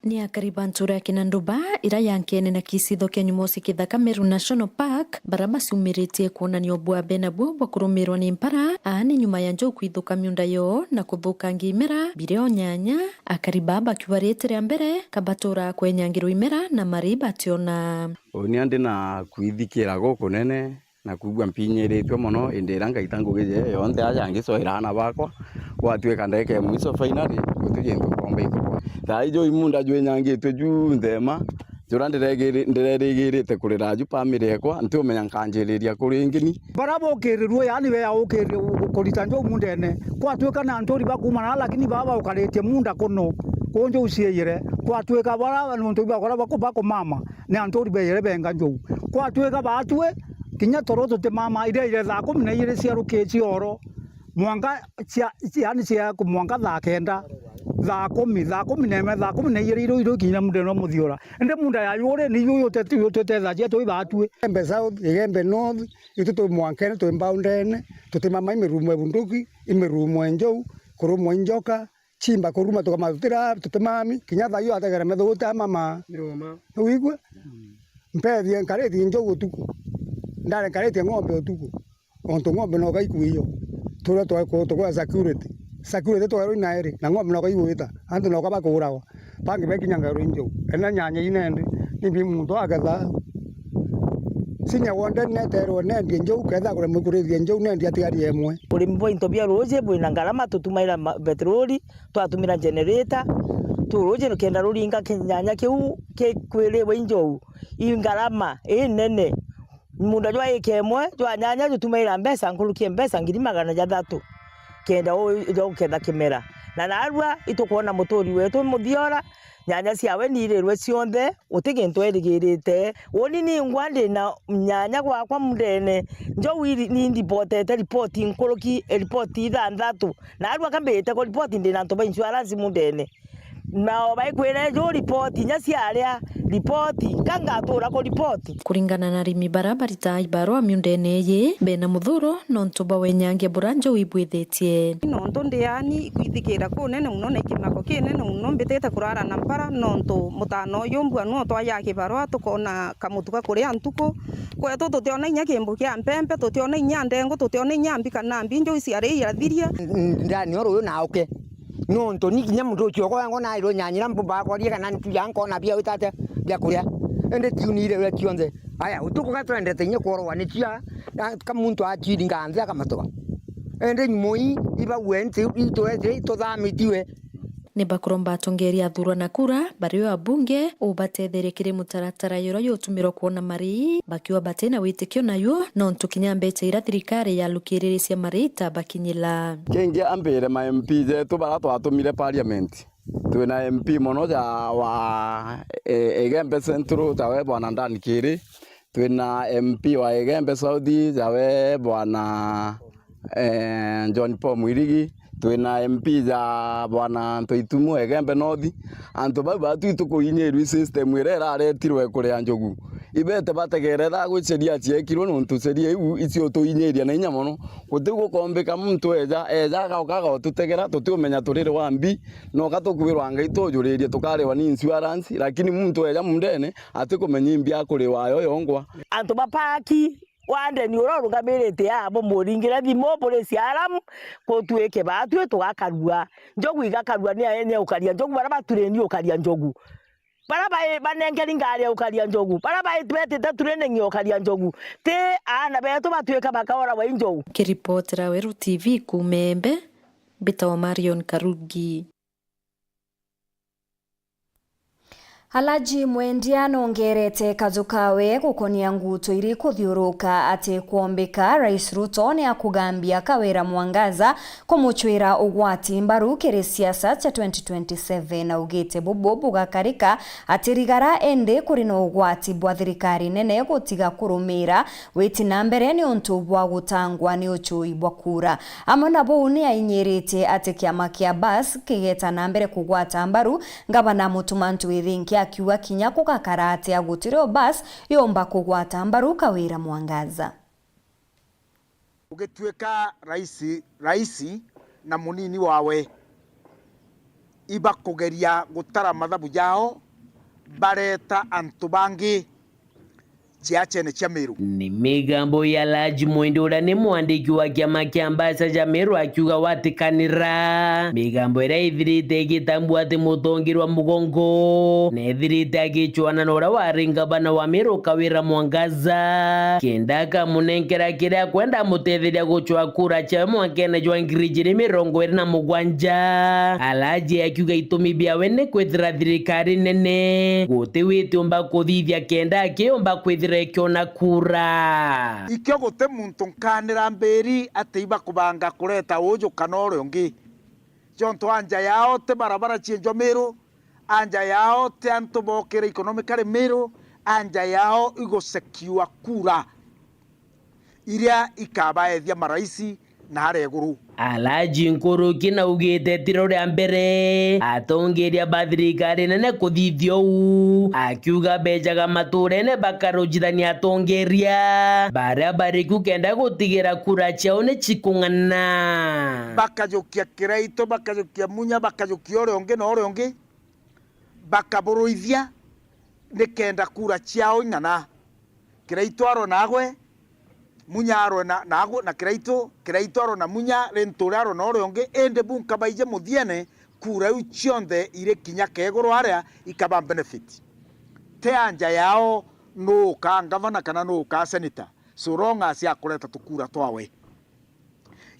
Ni akari ba ntura ya Kinanduba, ira yankene na kicitho kia nyumosi kithaka Meru National Park, bara bacumiritie kwonania ubua benabuo bwa kurumirwa ni mpara, aani nyuma ya njou kwithuka miunda yoo na kuthukangia imera biria o nyanya. Akari baa bakiuga riti ria mbere ka batura kwenyangirwa imera na mari bationa. Uni andi na kwithikira gukunene, na kwigua mpinyiritue mono, indi ira ngaita ngugi je yonthe aja ngicoera aana bakwa, gwatuika ndagika ya mwiso finally, guti kintu nkomba ikogwa. Thaa iji imunda jwinyangitue ju nthema, jura ndirerigirite kurira ju family ekwa, ntiumenya nkanjiriria kuri ngini. Bara bokirirue, yaani beya ukirirue kurita njo mundene, kwatuika na anturi bakuuma na, lakini baba baukaritie munda kuno, kunju ucieyire, kwatuika bara nuntu ibakora baku-, bakumama, ni anturi beyire benga njou. Kwatuika batue, kinya toro tutimama, iria ire thaa kumi na igiri cia ruki-, cia oro, mwanka cia, yaani cia ku-, mwanka thaa kenda, thaa kumi, thaa kumi na imwe, thaa kumi na igiri iru, iru kinya mundene wa muthiura. Indi munda ya yuri ni yu yutete-, yututethagia twi batue. Igembe South, Igembe North, itu twi mwankene, twi mbaundene, tutimama imirumo ya bunduki, imirumo ya njou, kurumwa i njoka, chimba kuruma tukamama tutira, tutimami, kinya thaa iyo ategere metho guti amama. Niruma. Niwigua? Mm. Mpethie nkaritie njou utuku. Ndare nkaritie ng'ombe utuku. Ontu ng'ombe no gaikuiyo. Turia twa-, ku-, tukwa security. Security twerwa inairi, na ng'ombe no gaigwita. Antu no kaba kuragwa. Bangi bekinya ngarwe njou. Ena nyanya inendi, nimbi muntu agetha. Sinya wonde neterwe nendie njou, ketha kure mwikurithia njou, nendie atigari emwe. Urimi bwa into bia ruuji bwina ngarama, tutumaira ma-, petroli, twatumira generator, tu ruuji nukenda ruringa kinyanya kiu kikwiriwe i njou, i ngarama inene. Munda jwa ika imwe jwa nyanya jutumaira mbeca nkuruki ya mbeca ngiri magana jathatu, kenda u-, uja uketha kimera. Na narua itukwona muturi wetu muthiora, nyanya ciawe niirirwe cionthe, guti gintu erigirite. Uni ningwa ndina nyanya gwakwa mundene, njou iri-, nindipotete ripoti nkuruki, ripoti ithanthatu. Narua kambite kuripoti ndina antu ba insurance mundene. Nao baikwira, "Ju ripoti, inya ciaria ripoti, ka ngatura kuripoti." Kuringana na arimi bara baritaa ibarua miundene iyi, bena muthuro nontu bwa wenyangia bura njou ibwithitie. Nontu ndiani ikwithikira kunene muno na ikimako kinene muno, mbitite kurara na mpara nontu mutano uyu mbua nuo twaya kibarua tukona kamutu ga kuria ntuku. Kwetu tutiona inya kimbu kia mpempe, tutiona inya ndengu, tutiona inya mbi kana mbi, njou ciari irathiria. Ndani oro uyu nauke. Nontu ni kinya muntu ucio kwa ngo nairwo nyanyira mbu bakwaria kana ntu ya nkona bia witate bia kuria. Indi tiunire we cionthe. Aya, utuku ga twendete inya kuorwa ni cia, na ka muntu aciringa nthi akamatuga. Indi nyumo ii ibaue nti itwete ituthamitiwe. Ni bakuromba atongeria athurwa na kura, bari o abunge, ubatetherie kiri mutaratara juria jutumirwa kwona marii, bakiuga bati na witikio nayo, nontu kinya mbecha iria thirikari yalukiriricia marii itabakinyila. Kingi ambire ma M P jetu baria twatumire parliament. Twina M P mono ja wa, e, Igembe Central, jawe Bwana Dan Kiri. Twina M P wa Igembe South, jawe Bwana, e, John Paul Mwirigi. Twina M P ja Bwana Ntoitumu, Igembe North. Antu bau batu itukuinyirua i system iria iraretirwe kuria njogu. Ibete bategere thaa gwi sheria ciekirwe, nontu sheria iu icio tuinyiria na inya mono. Guti gukombika muntu eja, eja agauka agatutegera, tutiumenya turiri wa mbi, noka tukwirwa Ngai tujuririe tukariwa ni insurance, lakini muntu eja mundene atikumenya imbi akuriwa yo yongwa. Antu ba paki, wandeni uria urugamirite aa bumuringire thimu buri C R M, gutuike batwi tugakarua. Njogu igakarua ni aeni a ukaria njogu, baria batureni ukaria njogu. Baria bai-, banengeri ngari ya ukaria njogu. Baria bai-, betite training ya ukaria njogu. Ti aana betu batuika bakaoragwa i njogu. Nkiripotera Weru T V kuuma Embe, mbitagwa Marion Karugi. Alhaji Mwendia nongerete kaju kawe gukonia nguto iri kuthiuruka ati kwombika Rais Ruto ni akugambia Kawira Mwangaza kumucwira ugwati mbaru kiri siasa cia twenty twenty-seven. Augite bubu bugakarika atirigara, indi kuri na ugwati bwa thirikari nene gutiga kurumira witi na mbere niuntu bwa gutangwa ni uchui bwa kura. Amwe na buu, ni ainyiritie ati kiama kia Bas kigeta na mbere kugwata mbaru ngavana Mutuma Ntwithinki, akiuga kinya kugakara atia gutiri o Bas yomba kugwata mbaru Kawira Mwangaza. Ugituika raisi, raisi na munini wawe ibakugeria gutara mathabu jao, bareta antu bangi ciachene cia Meru. Ni migambo ya Alhaji Mwendia uria ni mwandiki wa kiama kia Ambassador Meru akiuga watikanira migambo iria ithirite igitambua ati mutongeria wa mugongo nethirite agicwana na uria wari ngavana wa Meru Kawira Mwangaza, kenda akamunenkera kiria akwenda amutetheria gucwa kura ciawe mwakene jwa ngiri ijiri mirongo iri na mugwanja. Alhaji akiuga itumi biawe ni kwithira thirikari nene guti witiumba kuthithia kenda akiyumba kwithira ikiona kura. Ikio guti muntu nkanira mbiri ati ibakubanga kureta uju kana uria ungi. Jontu anja yao ti barabara cienjwa Meru, anja yao ti antu bokire economically Meru, anja yao igusekiua kura iria ikabaethia maraisi na aria iguru. Alhaji Nkuruki naugite tiro ria mbere atongeria ba thirikari nene kuthithia uu, akiuga bejaga maturene bakarujithania atongeria baria bari ku kenda gutigira kura ciao ni cikung'ana. Bakajukia Kiraitu, bakajukia Munya, bakajukia uria ungi na uria ungi, bakaburuithia nikenda kura ciao ing'ana. Kiraitu arwe nagwe, Munya arwe na, nagwe, na Kiraitu, Kiraitu arwe na Munya, Linturi arwe na uria ungi, indi bunka baije muthiene, kura iu cionthe iri kinya keguru aria ikaba benefit. Ti anja yao nuu ukaa ngavana kana nuu ukaa senator, so long as akureta tukura twawe.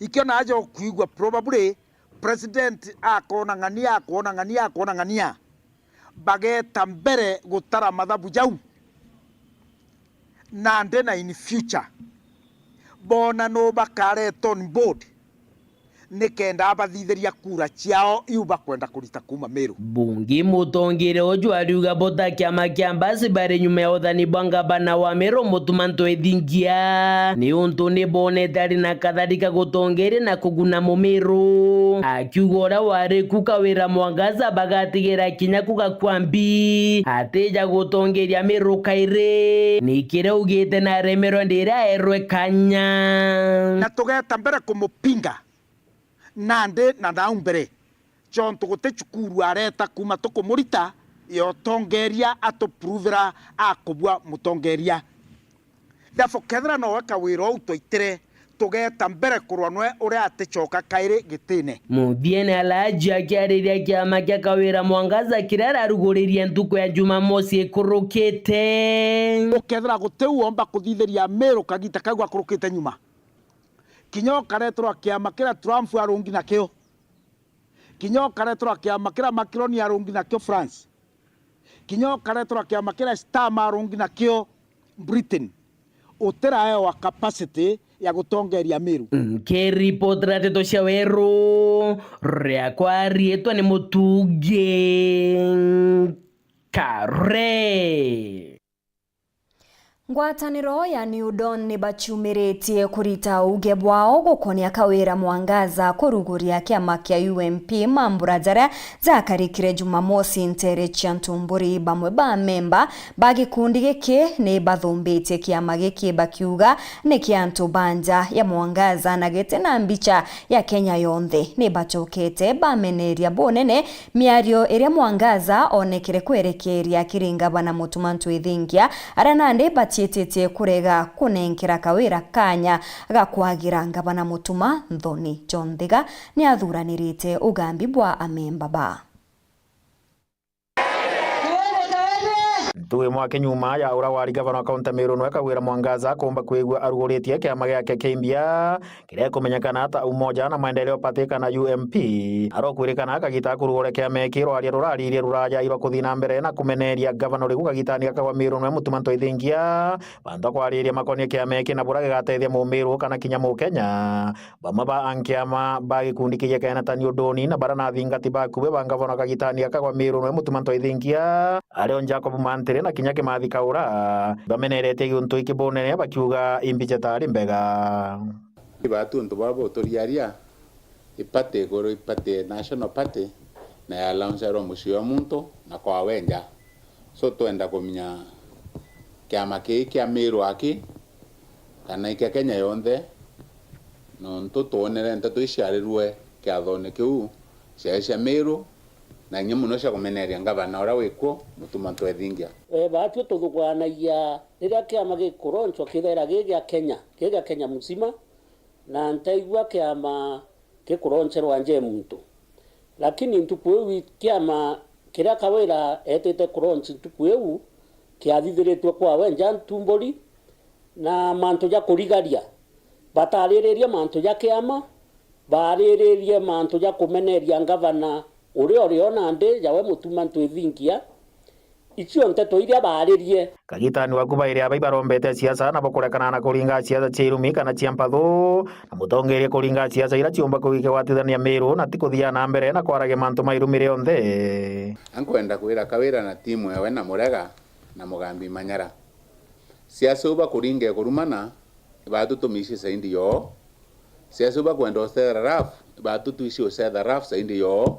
Ikio naja ukwigua probably president akoona ng'ania, akoona ng'ania, akoona ng'ania, bageta mbere gutara mathabu jau, nandi na in future boona nuu bakareta on board nikenda abathithiria kura ciao iu bakwenda kurita kuuma Meru. Bungi mutongeria uju ariuga bo ta kiama kia Mbasi bari nyuma ya uthani bwa ngavana wa Meru Mutuma Ntwithingia, niuntu nibonete ari na kathari ka gutongeria na kuguna Mumiru. Akiuga uria wari ku Kawira Mwangaza bagatigira kinya kugakua mbi atija gutongeria Meru kairi, ni kiria augite na aremerwe ndi iria aerwe kanya. Na tugeta mbere kumupinga nandi na nau mbere, jontu guti cukuru areta kuuma tukumurita ya utongeria atupuruvira akubua mutongeria. Therefore, kethira nowe Kawira uu twaitire, tugeta mbere kurwa nwe uria aticoka kairi gitine. Muthiene Alhaji akiariria kiama kia Kawira Mwangaza kiria araruguririe ntuku ya Jumamosi ikurukite. Ukethira guti u womba kuthithiria Miru kagita kau gakurukite nyuma, Kinya ukareterwa kiama kiria Trump arungi nakio. Kinya ukareterwa kiama kiria Macron arungi nakio France. Kinya ukareterwa kiama kiria Starmer arungi nakio Britain. Utiraewa capacity ya gutongeria Miru. Nkiripotera ndeto cia weru, riakwa riitwa ni Mutungi Kare. Ngwataniro ya New Dawn ni baciumiritie kurita uuge bwao gukonia Kawira Mwangaza kuruguria kiama kia U M P mambura jaria jakarikire Jumamosi nteere cia Ntumburi. Bamwe ba memba ba gikundi giki ni bathumbitie kiama giki bakiuga ni kia antu ba nja ya Mwangaza na giti na mbicha ya Kenya yonthe. Ni bacokete bameneria bunene miario iria Mwangaza onekere kwerekeria kiri ngavana Mutuma Ntwithingia, aria nandi baciititie kurega kunenkera Kawira kanya ga kwagira ngavana Mutuma nthoni. John Thiga ni athuranirite ugambi bwa amemba ba Ntugu imwe aki nyuma ya uria wari gavana wa kaunti ya Meru nwe Kawira Mwangaza kuumba kwigua aruguritie kiama giake kia imbia kiria gikumenyekana ta Umoja na Maendeleo Party kana U M P. Arokwirikana kagita ga kurugura kiama giki rwaria ruraririe ruraya irwa kuthii na mbere na kumeneria gavana uriku kagitani gaka gwa Meru nwe Mutuma Ntwithingia. Bantu a kwariria makonie kiama giki na buria gigatethia Mumiru kana kinya Mukenya. Bamwe ba ankiama ba gikundi kiu gia Kenya ta New Dawn na baria na athingati bakuwe ba ngavana kagitani gaka gwa Meru nwe Mutuma Ntwithingia, ario Jacob Mantiri na kinya Kimathi Kaura, bameneretie giuntu giki bunene bakiuga imbicha itari mbega. Batu untu baba uturiaria, i party iguru, i party, National Party, na ya launcherwa mucii wa muntu na kwawe nja. So twenda kumenya kiama kii kia Meru aki, kana i kia Kenya yonthe, nontu twonere nteto iciarirwe kiathone kiu, ciari cia Meru, na inya muno cia kumeneria ngavana uria wikuo, Mutuma Ntwithingia. Eh, baatwi tuthuganagia riria kiama gikuronchwa kithaira gi gia Kenya, gi gia Kenya mzima, na ntaigua kiama gikuroncherwa nja e muntu. Lakini ntuku iu i-, kiama kiria Kawira eetite kuronchi ntuku iu kiathithiritue kwawe nja Ntumburi, na mantu ja kurigaria, bataariririe mantu ja kiama, baariririe mantu ja kumeneria ngavana uria uri o nandi, jawe Mutuma Ntwithingia. Icio nteto iria baaririe. Kagitani waku bairi aba ibarombete siasa nabo kurekana na kuringa siasa cia irumi kana cia mpathu, na mutongeria kuringa siasa iria ciumba kugikigwatithania Miru na ti kuthia na mbere na kwaragia mantu ma irumi rionthe. Ankwenda kwira Kawira na timu yawe na Murega na Mugambi Manyara, siasa iu bakuringa ikurumana, ibaatu tumiicie saindi yoo. Siasa iu bakwenda ucetha rafu, ibaatu twicie ucetha rafu saindi yoo.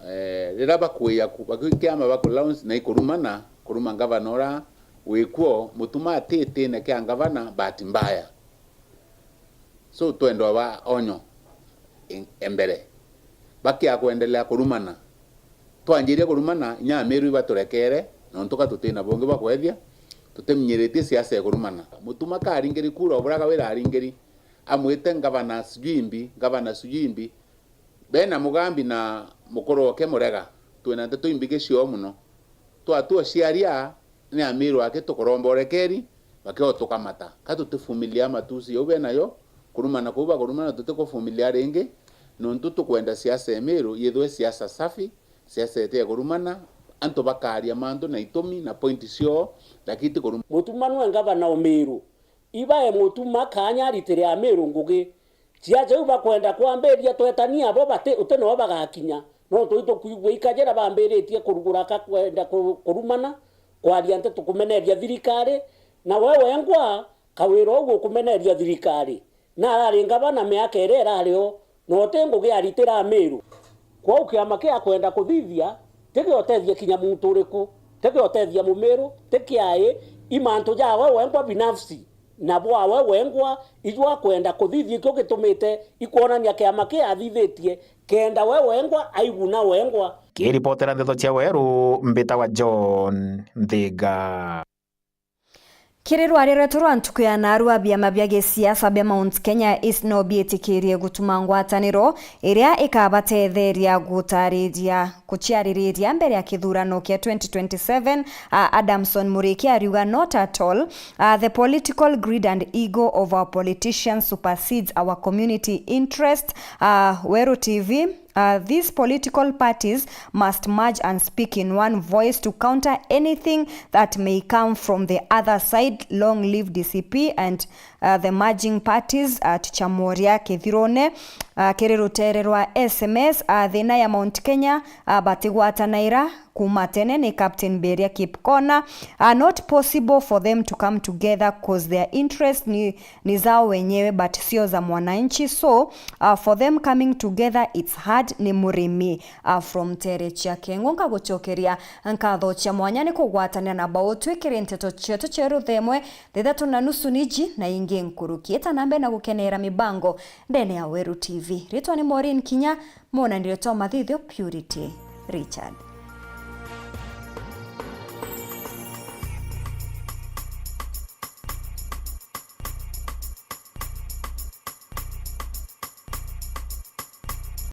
Eh, riria bakwia ku-, bakikiama bakulaunch na ikurumana, kuruma ngavana uria wikuo, Mutuma atitine kia ngavana, bahati mbaya. So, twendwa ba onyo e-, e mbere. Bakia kwendelea kurumana. Twanjirie kurumana, inya Amiru ibaturekere, nontu ka tutina bungi bwa kwethia, tutiminyiritie siasa ya kurumana. Mutuma karingiri kura o buria Kawira aringiri, amwite ngavana sijui mbi, ngavana sijui mbi. Bena Mugambi na mukuru oke Murega, twina nteto imbigi cioo mono. Twatua ciaria, ni Amiru aki tukuromba urekeri, bakiotukamata. Ka tutivumilia matusi jau benayo, kurumana kuu bakurumana tutikuvumilia ringi, nontu tukwenda siasa ya Miru yithwe siasa safi, siasa iti ya kurumana, antu bakaria mantu na itumi na point cioo, lakini ti kurumana. Mutuma nwe ngavana o Miru. Ibae Mutuma kanya aritire Amiru ngugi. Ciaca iu bakwenda kwambiria twetania abo bati, uti noo bagakinya. Nontu itukwigua ikajira bambiritie kurugura ka kwenda ku-, kurumana, kwaria nteto kumeneria thirikari, na we wengwa Kawira uu ukumeneria thirikari. Na arari ngavana miaka iria irari o, na uti ngugi aritira Amiru. Kwou kiama kia kwenda kuthithia, ti giotethia kinya muntu uriku, ti giotethia Mumiru, ti kiai, i mantu jawe wengwa binafsi, na bwawe wengwa, iju akwenda kuthithia ikio gitumite ikwonania kiama kia athithitie, kenda we wengwa aiguna wengwa. Kiripotera ndeto cia Weru, mbitawa John Nthiga. Kiri rwaria rwetu rwa ntuku ya naarua, biama bia gisiasa bia Mount Kenya East no biitikirie gutuma ngwataniro iria ikabatetheria gutariria, guciaririria mbere ya kithurano kia twenty twenty-seven. Ah, Adamson Muriki ariuga, "Not at all. Ah, the political greed and ego of our politicians supersedes our community interest." Ah, Weru T V, Uh, these political parties must merge and speak in one voice to counter anything that may come from the other side. Long live D C P and, uh, the merging parties. Uh, Ticha Mworia Kithirone, uh, kiri rutere rwa S M S, uh, thina ya Mount Kenya, uh, batigwatanaira kuma tene ni Captain Beria Kipkona. Uh, not possible for them to come together 'cause their interest ni ni zao wenyewe but sio za mwananchi, so, uh, for them coming together it's hard. Ni Murimi, uh, from Tere cia Kengo. Nkagucokeria nkatho cia mwanya ni kugwatanira na bau twikire nteto cietu cia ruthemwe thithatu na nusu niji na ingi nkuruki. Ita nambe na gukenera mibango ndene ya Weru T V. Ritwa ni Maureen Kinya, mwonanire twa mathithio Purity Richard.